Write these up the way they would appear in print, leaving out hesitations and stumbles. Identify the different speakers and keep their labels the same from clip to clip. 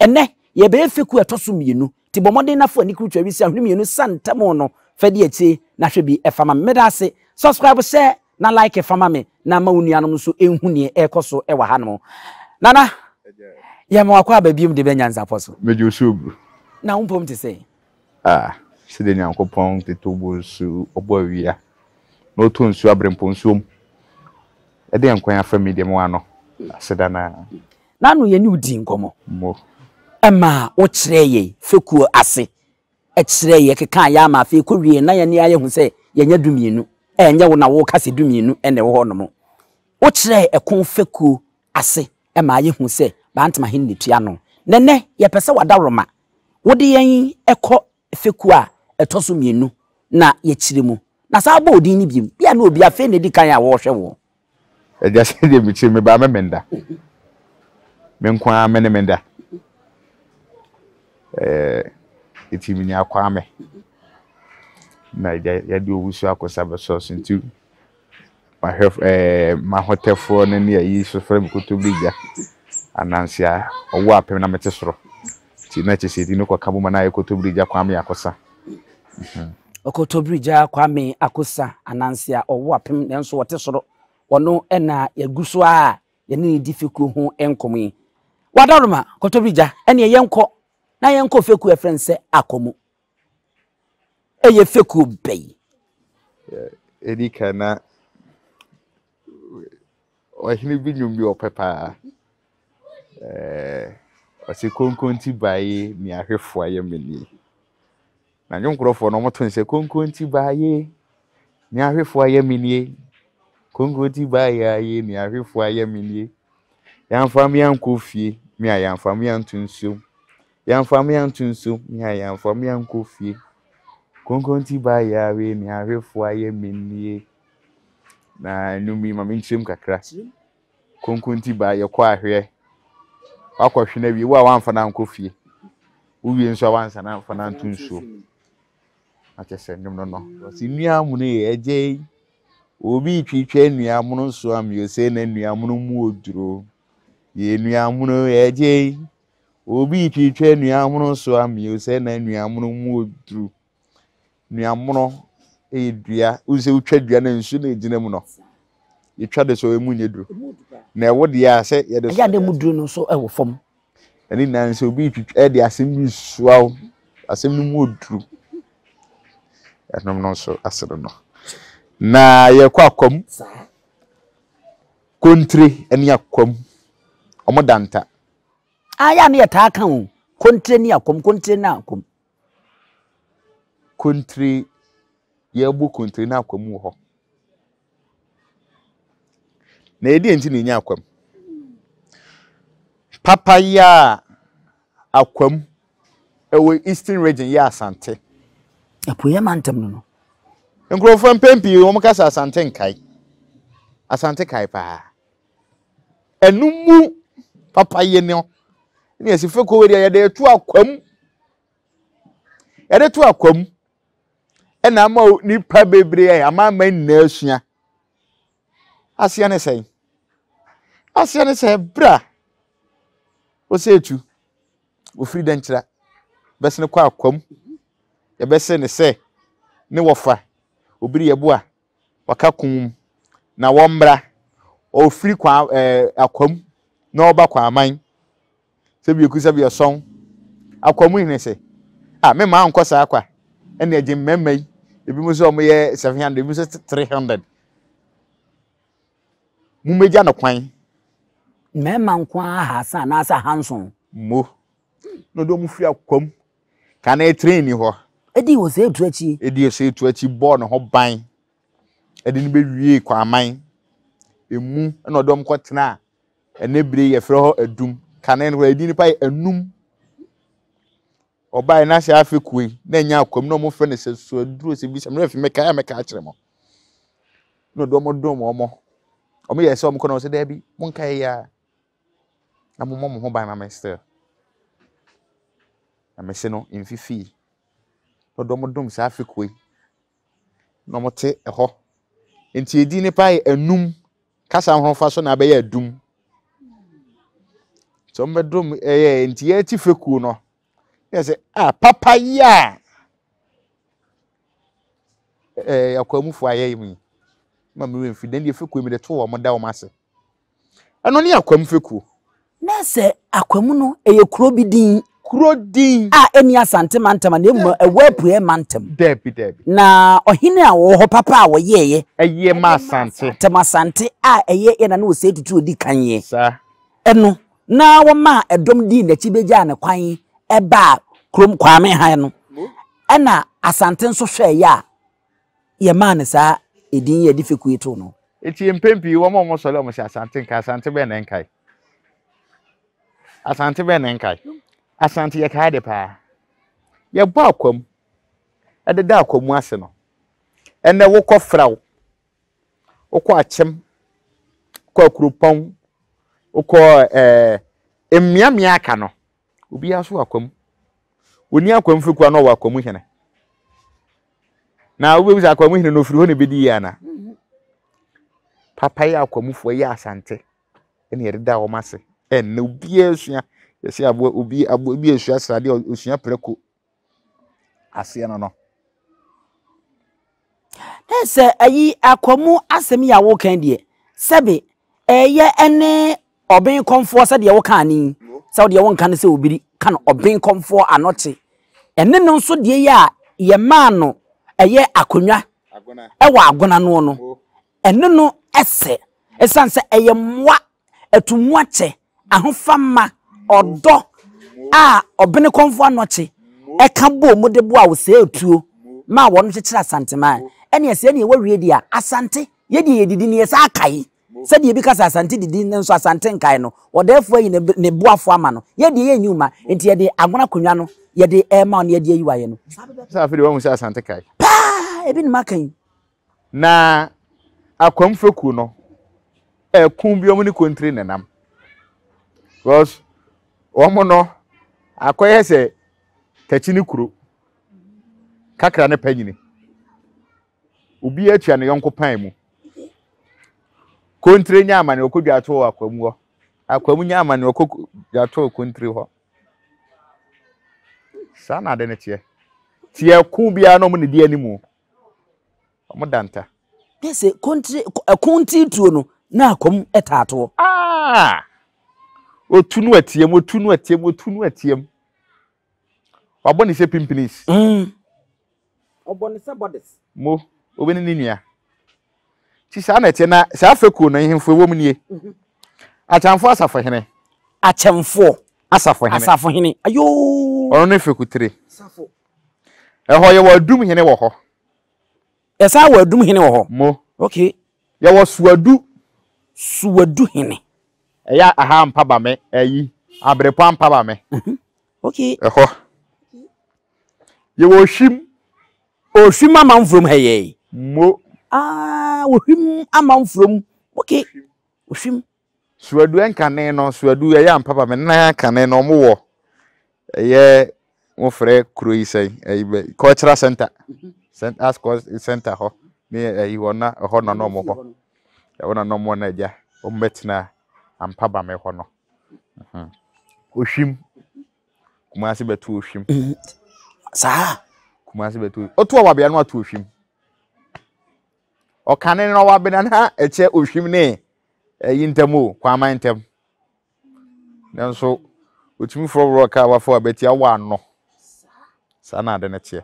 Speaker 1: Ɛnnɛ, yɛrebɛyɛ fekuo a ɛtɔ so mmienu. Nti bɔ mmɔden na fa w'ani kurutu awisi ahwene mmienu sa ntam no fa di akyire na hwɛ bi fa ma me. Meda ase. Subscribe, share na like fa ma me na ma wo nuanom nso nhu neɛ ɛrekɔ so wɔ hanom. Nana, yɛma wakɔ aba biom de bɛ nyansapɔ so.
Speaker 2: Megye wo so bro.
Speaker 1: Na wo mpom te sɛn?
Speaker 2: Ah, sɛdeɛ Nyankopɔn tete ɔbɔ nsu, ɔbɔ awia, na ɔtɔ nsuo aberempɔn nsuo mu, ɛde nkwan afa mi deɛ mewɔ ano, aseda no ara.
Speaker 1: N'ano yɛne wo dii nkɔmmɔ.
Speaker 2: Mo.
Speaker 1: Ɛmaa wokyerɛɛ yɛn fekuo ase kyerɛɛ yɛn, kekaa yɛn ama afei kɔwiee na yɛn ani ayɛ hu sɛ yɛnyɛ dumienu. Ɛnyɛ wo na woreka sɛ dumienu na ɛwɔ hɔnom. Wokyerɛɛ ɛko fekuo ase maa yɛhuu sɛ Bantama hene na ɛtua ano. Na ɛnnɛ yɛpɛ sɛ w'adaworoma wode yɛn kɔ fekuo a ɛtɔ so mmienu na yɛkyerɛ mu. Na saa bɔ odin no bio. Bia na obi afei na ɛdi kan a wɔrehwɛ woɔ.
Speaker 2: Agya sɛdeɛ mekyerɛ mebaa me menda. Me nko ara me ne menda. Ɛɛ eti menya Kwame. Na agya yɛde owusu akosa bɛsɔ so nti Mahwɛ ɛɛ m'ahotɛfoɔ no ne ayi so frɛ me Kotobirigya Ananse a ɔwɔ apem na mete soro. Nti na kyerɛ sɛ edin no kɔka bom a na ayɛ Kotobirigya Kwame Akosa.
Speaker 1: Kotobirigya Kwame Akosa Ananse a ɔwɔ apem nanso ɔte soro. Ɔno na yɛgu so ara a yɛne no di fekuo ho nkɔmmɔ yi. Wadaroma, Kotobirigya, ɛneɛ yɛnkɔ na yɛnkɔ fekuo a yɛfrɛ no sɛ Akɔmu. Ɛyɛ fekuo bɛn?
Speaker 2: Ɛdi kan na ɔhene bi nnwom bi ɔpɛ paa. Ɔse konkonti bae ne ahwefo ayɛ me nie. Na nnwom nkurɔfoɔ no wɔto no sɛ konkonti bae ne ahwefo ayɛ me nie. Konkonti bae aye ne ahwefo ayɛ me nie. Yɛamfa me ankɔ fie, me a yɛamfa me anto nsuom. Yɛamfa me anto nsuom, me a yɛamfa me ankɔ fie. Konkonti ba yare ne ahwefo ayɛ me nie. Na nnwom yi ma menkyerɛ mu kakra. Konkonti ba yɛkɔ ahweɛ. Wakɔhwe no awie, wo a woamfa no ankɔ fie. Wowie nso a woansa no amfa no anto nsuom. Na kyerɛ sɛ nnwom no no. Ɔse nnua mono yɛ agya yi. Obi twitwa nnua mono so a meyɛ sɛ na nnua mono mu oduro. Yɛ nnua mono yɛ agya yi. Obi retwitwa nnua mono so amee o, sɛ na nnua mono mu oduru. Nnua mono yɛ dua, wohu sɛ wotwa dua na nsuo na egyina mu no, yɛtwa de so emu nyɛ duru. Na ɛwo deɛ a sɛ yɛde
Speaker 1: so. Ɛyɛ a na emu duru no nso wɔ fam.
Speaker 2: Ɛne nyinaa sɛ obi retwitwa ɛde asɛm bi soa wo, asɛm no mu oduru. Ɛnom no nso ase no no. Na yɛkɔ akwam. Kontire ne akwam, wɔn da nta.
Speaker 1: Ah, yɛ a ne yɛtaa ka o. Kontire ne akwam, kontire ne akwam.
Speaker 2: Kontire, yɛbɔ kontire na akwam wɔ hɔ. Na ɛdeɛ nti na ɛnya akwam? Papayɛ a akwam ɛwɔ Eastern Region yɛ Asante.
Speaker 1: Apueɛ mantam no no.
Speaker 2: Nkurɔfoɔ mpɛn pii wɔn ka sɛ Asante nkae. Asante kae paa. Ɛno mu papayɛ no ne yɛsi fekuo wei deɛ yɛde to akwam. Yɛde to akwam ɛna ama nipa bebree a amanaman nyinaa asua. Aseɛ ne sɛn? Aseɛ ne sɛ berɛ a ɔsɛ etu ofiri dɛnkyira bɛsene kɔ akwam yɛbɛse ne sɛ ne wɔfa obiri yɛboa waka kum na wɔmmra ɔfiri kwa ɛɛ akwam na ɔba kwaman sɛ bi ekusa bi ɛsɔn akwam hene sɛ a me maa nkɔ saa kwa ɛna ɛgye mmarima yi ebi mo sɛ wɔn yɛ 700 ebi mo sɛ 300 Mommɛgya no kwan.
Speaker 1: Mmarima nko ara ahaasa anaasɛ ahanson.
Speaker 2: Mo. Na ɔde wɔn firi akwam. Kane train ni hɔ.
Speaker 1: Ɛdii Osei-Tutu akyi.
Speaker 2: Ɛdii Osei-Tutu akyi bɔɔ ne ho ban. Ɛde no bɛwiee Kwaman. Emu na ɔde wɔn kɔtenaa ɛnɛ bere yi yɛfrɛ hɔ Adum. Kane no koraa edin no pa yɛ Anum. Ɔbae na sɛ afe koe na ɛnyɛ akwam na wɔfrɛ no sɛ so aduro sɛ bisa mmerɛ fi mɛkae a mɛka akyerɛ mo. Na ɔde wɔn dom wɔn. Wɔn yɛ sɛ wɔn kɔ na wɔn sɛ daabi monkae yɛ a na mommɔ mo ho ban ma me still. Na mese no mfifii. Na ɔde wɔn dom saa afe koe na wɔte ɛhɔ. Nti edin no paa yɛ anum. Kasa ahofa so na abɛyɛ adum. Sɛ wɔbɛdom ɛyɛ nti yɛte fekuo no yɛ sɛ a papa yi a ɛɛ akwamufoɔ ayɛ yi ma me werɛ mfiri dɛn deɛ fekuo mi de to wɔn da wɔn ase. Ɛno ne Akwam fekuo.
Speaker 1: Na sɛ Akwam no, ɛyɛ kuro bi din.
Speaker 2: Kuro din.
Speaker 1: A ɛnni Asante mantam a na mmom ɛwɔ Apueɛ mantam.
Speaker 2: Daabi, daabi.
Speaker 1: Na ɔhene a ɔwɔ hɔ papa a wɔyɛeɛ.
Speaker 2: Ɛyɛ ma Asante.
Speaker 1: Tam Asante a ɛyɛ yɛn nana Osei Tutu a ɔdi kan yɛ.
Speaker 2: Saa.
Speaker 1: No, na wɔmaa ɛdɔm dii n'akyi bɛgyaa no kwan baa kurom Kwame ha no. Ɛna Asante nso hwɛeɛ a yɛmaa no saa edin yi a yɛde fekuo yi too no.
Speaker 2: Enti mpɛn pii wɔn a wɔsɔre a wɔse Asante nkae, Asante bɛn na ɛnkae? Asante bɛn na ɛnkae? Asante yɛkae ade paa. Yɛbɔ akwam, ɛdeda akwamu ase no, ɛnɛ wokɔ Fraw, wokɔ Akyem, wokɔ Akuropɔn, wokɔ ɛɛ eh, mmeammea aka no, obiara so wɔ akwam. Wɔnni akwam fekuo a na ɔwɔ akwamu hene. Na wobɛbu sɛ akwamu hene no ofiri hɔ na ɛbɛdi yie ana? Papa yɛ akwamufoɔ yɛ asante ɛna yɛde da wɔn ase. Ɛnna obiara sua yɛsɛ aboa obi aboa bi esua sradeɛ osua prɛko aseɛ no no.
Speaker 1: Na sɛ ayi akwamu asɛm yi a wokan deɛ sɛbe ɛyɛ ɛne Ɔben kɔmfoɔ sɛdeɛ wokaa no yi, sɛ wodeɛ wonka no sɛ obiri, ka no ɔben kɔmfoɔ anɔkye. Ɛne no nso deɛ yi a yɛmaa no ɛyɛ akonnwa ɛwɔ agona noɔ no, ɛne no ɛsɛ. Ɛsiane sɛ ɛyɛ mmoa, atumuakyɛ, ahofama, ɔdɔ a ɔbene kɔmfoɔ anɔkye ɛka bɔɔ mu de boa wo sɛɛ tuo maa wɔn kyekyere Asanteman. Ɛneɛ sɛ ɛneɛ wawie deɛ a, Asante, yɛdeɛ yɛdidi no yɛsan kae. Sɛdeɛ ebi ka sɛ Asante didi nanso Asante nkae no, ɔdɛɛfoɔ ayi ne boafoɔ ama no. Yɛn deɛ yɛnyi wo mma, enti yɛde Agona akonnwa no yɛde rema wo na yɛde ayi wo ayɛ no. Saa
Speaker 2: pɛpɛɛpɛ. Sɛ afei deɛ woahu sɛ Asante kae.
Speaker 1: Paa! Ebi na maka yi.
Speaker 2: Na Akwam fekuo no, ɛko bi wɔn ne Kontire na ɛnam. Because wɔn no, akɔyɛ sɛ Takyi ne kuro, Kakra ne Panyini. Obiara tua ne yɔnko pan mu. Kontire nya amane ɔkɔ dwato wɔ akwamu hɔ. Akwamu nya amane ɔkɔ dwato wɔ kontire hɔ. Saa na ade no teɛ. Teɛ ko biara na wɔn na di anim. Wɔn da nta.
Speaker 1: Dɛ sɛ kontire ɛko ntiri tuo no na akwamu taa toɔ.
Speaker 2: Ah! Otu no ateam, otu no ateam, otu no ateam. Wabɔ ne sɛ pimpinis.
Speaker 1: Mm. Ɔbɔ ne sɛ bɔdes.
Speaker 2: Mo, obi ne ne nua. Ti saa na ɛteɛ na saa fekuo no nhemfo ɛwɔ mu nie. Mhm. Akyɛmfoɔ asafohene.
Speaker 1: Akyɛmfoɔ.
Speaker 2: Asafohene.
Speaker 1: Asafohene. Ayoo.
Speaker 2: Ɔno ne fekutire. Safo. Ɛhɔ yɛwɔ adum hene wɔ hɔ.
Speaker 1: Yɛsan wɔ adum hene wɔ hɔ.
Speaker 2: Mo.
Speaker 1: Okay.
Speaker 2: Yɛwɔ suadu.
Speaker 1: Suadu hene.
Speaker 2: Ɛyɛ aha ampa ba me ɛyi abrepɔ ampa ba me.
Speaker 1: Mhm. Okay.
Speaker 2: Ɛhɔ. Yɛwɔ ohwim.
Speaker 1: Ohwim amanfurom ha yɛ.
Speaker 2: Mo.
Speaker 1: Ah, ohwim amanfurom. Okay. Ohwim.
Speaker 2: Suadu nkane no, suadu ɛyɛ ampa ba me na kane no ɔmo wɔ ɛyɛ mo frɛ kuro yi sɛn ɛyi bɛ cultural center. Center as center hɔ ne ɛyi hɔ na ɛhɔ na na ɔmo hɔ. Ɛhɔ na na ɔmo na agya ɔmo bɛtena ampa ba me hɔ no. Ohwim. Kumasi bɛto ohwim.
Speaker 1: Mm, saa.
Speaker 2: Kumasi bɛto. Otu ɔwabea no ato ohwim. Ɔkane no ɔwabea na ɛkyɛ ohwim ne ɛyi ntam o, kwaman ntam. Nanso otumi forɔworɔ kaa wafa abɛti awɔ ano. Saa na ade no teɛ.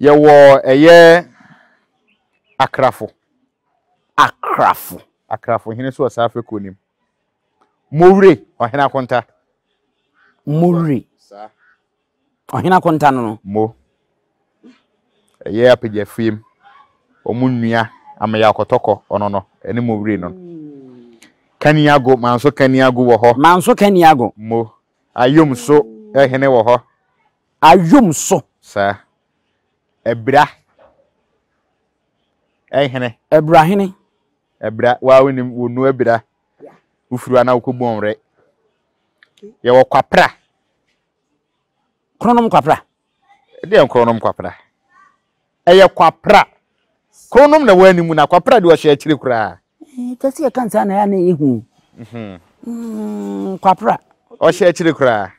Speaker 2: Yɛwɔ ɛyɛ akrafo.
Speaker 1: Akrafo.
Speaker 2: Akrafo hene so wɔ saa fekuo nim. Mowure, Ɔhene Akonta.
Speaker 1: Mowure. Ɔhene Akonta no no.
Speaker 2: Mo. Ɛyɛ apagya fiem. Wɔn nua Ameya Kɔtɔkɔ ɔno no ɛne Mowure no. Kaniago, Manso Kaniago wɔ hɔ.
Speaker 1: Manso Kaniago.
Speaker 2: Mo. Ayom so hene wɔ hɔ.
Speaker 1: Ayom so.
Speaker 2: Saa. Abira hene.
Speaker 1: Abira hene.
Speaker 2: Abira, waa wonim wonu abira. Wofiri hɔ a na wokɔbu ɔnwerɛ. Yɛwɔ kwapra.
Speaker 1: Kronom kwapra.
Speaker 2: Ɛdeɛ nkronom kwapra. Ɛyɛ kwapra. Kronom na ɛwɔ anim na kwapra deɛ ɔhyɛ akyire koraa.
Speaker 1: Kyɛ sɛ yɛka nsaa na ɛyɛ na ɛyɛ hu. Mm, Kwapra.
Speaker 2: Ɔhyɛ akyire koraa.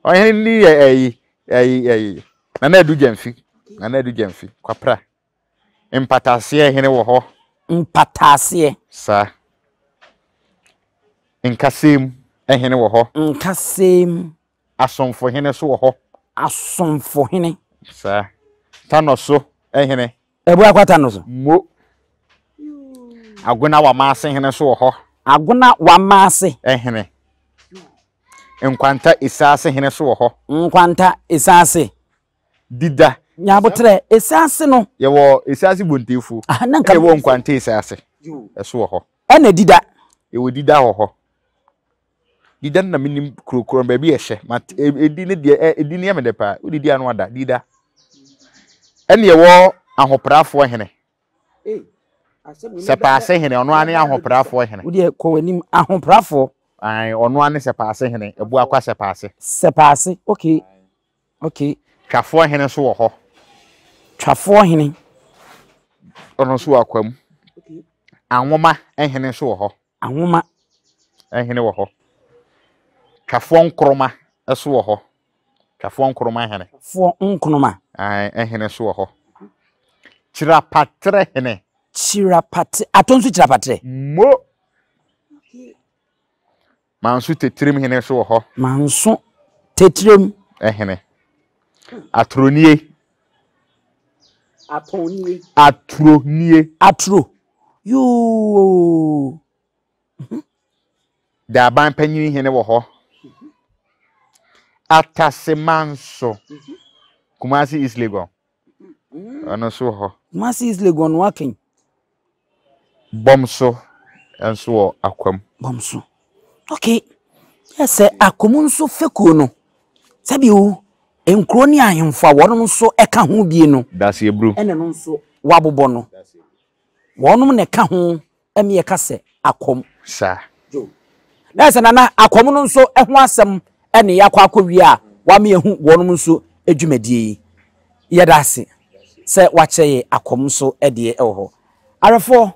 Speaker 2: Ɔhene ni yɛ ɛyi ɛyi ɛyi Nana Adu Gyamfi. Nana Adu Gyamfi Kwapra. Mpataseɛ hene wɔ hɔ.
Speaker 1: Mpataseɛ.
Speaker 2: Saa. Nkasɛm hene wɔ hɔ.
Speaker 1: Nkasɛm.
Speaker 2: Asomfo hene nso wɔ hɔ.
Speaker 1: Asomfo hene.
Speaker 2: Saa. Tanɔso hene.
Speaker 1: Abuakwa Tanɔso.
Speaker 2: Mo. Agona Wamaase hene nso wɔ hɔ.
Speaker 1: Agona Wamaase.
Speaker 2: Hene. Nkwanta Esaase hene nso wɔ hɔ.
Speaker 1: Nkwanta Esaase.
Speaker 2: Dida.
Speaker 1: Nyabotrɛ Esaase no.
Speaker 2: Yɛwɔ Esaase Bontefuo.
Speaker 1: Aha na nka.
Speaker 2: Yɛwɔ Nkwanta Esaase. Ɛso wɔ hɔ.
Speaker 1: Ɛna Dida.
Speaker 2: Yɛwɔ Dida wɔ hɔ. Dida no na menim kuro korɔ baabi a ɛhyɛ ma edi ne deɛ edi ne yɛ me dɛ paa wodidi ano ada dida ɛne ɛwɔ ahoprafoɔ hene sɛpaase hene ɔno ane ahoprafoɔ hene.
Speaker 1: Wodeɛ kɔ w'anim ahoprafoɔ.
Speaker 2: Ae ɔno ane sɛpaase hene Abuakwa sɛpaase.
Speaker 1: Sɛpaase okay okay.
Speaker 2: Twafoɔ hene nso wɔ hɔ.
Speaker 1: Twafoɔ hene.
Speaker 2: Ɔno nso wɔ Akwam. Anwoma hene nso wɔ hɔ.
Speaker 1: Anwoma.
Speaker 2: Hene wɔ hɔ. Twafoɔ Nkroma nso wɔ hɔ. Twafoɔ Nkroma hene.
Speaker 1: Twafoɔ Nkroma.
Speaker 2: Ae, hene nso wɔ hɔ. Kyirapatrɛ hene.
Speaker 1: Kyirapatrɛ, atɔ nso Kyirapatrɛ.
Speaker 2: Mo. Manso Tetirem hene nso wɔ hɔ.
Speaker 1: Manso Tetirem.
Speaker 2: Hene. Atronie.
Speaker 1: Atɔnnie.
Speaker 2: Atronie.
Speaker 1: Atro. Yoo.
Speaker 2: Daaban panyin hene wɔ hɔ. Atasemanso. Kumasi East Legon. Ɔno nso wɔ hɔ.
Speaker 1: Kumasi East Legon no akan.
Speaker 2: Bɔmso nso wɔ Akwam.
Speaker 1: Bɔmso. Okay. Yɛ sɛ Akwam nso fekuo no, sɛbi o, nkuro ne ahemfo a wɔnom nso ka ho bie no.
Speaker 2: Daseɛburu.
Speaker 1: Ɛna no nso wɔabobɔ no. Wɔnom na ɛka ho ɛne yɛka sɛ Akwam.
Speaker 2: Saa.
Speaker 1: Na yɛ sɛ Nana, Akwam no nso ho asɛm ɛne yɛakɔ akɔwie a wɔama yɛahu wɔnom nso dwumadie yi. Yɛda ase sɛ wakyerɛ yɛ akɔm nso deɛ wɔ hɔ. Awɛfoɔ,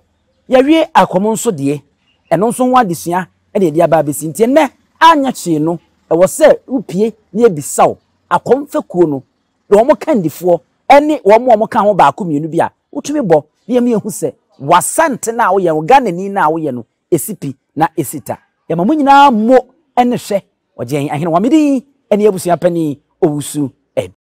Speaker 1: yɛawie akɔm nso deɛ, ɛno nso ho adesua na yɛde aba abɛsi. Nti ɛnnɛ, anyɛ hwee no, ɛwɔ sɛ wopue na yɛbisa wo akɔm fekuo no, wɔn kandifoɔ ne wɔn a wɔka ho baako mmienu bi a wotumi bɔ na yɛma yɛhu sɛ w'Asante no a woyɛ no, Ghanani no a woyɛ no, ɛsi pi na ɛsi ta. Yɛma mo nyinaa mo ne hwɛ. Ɔgye yɛn ahene wɔ me din ne abusua panin Owusu Adu.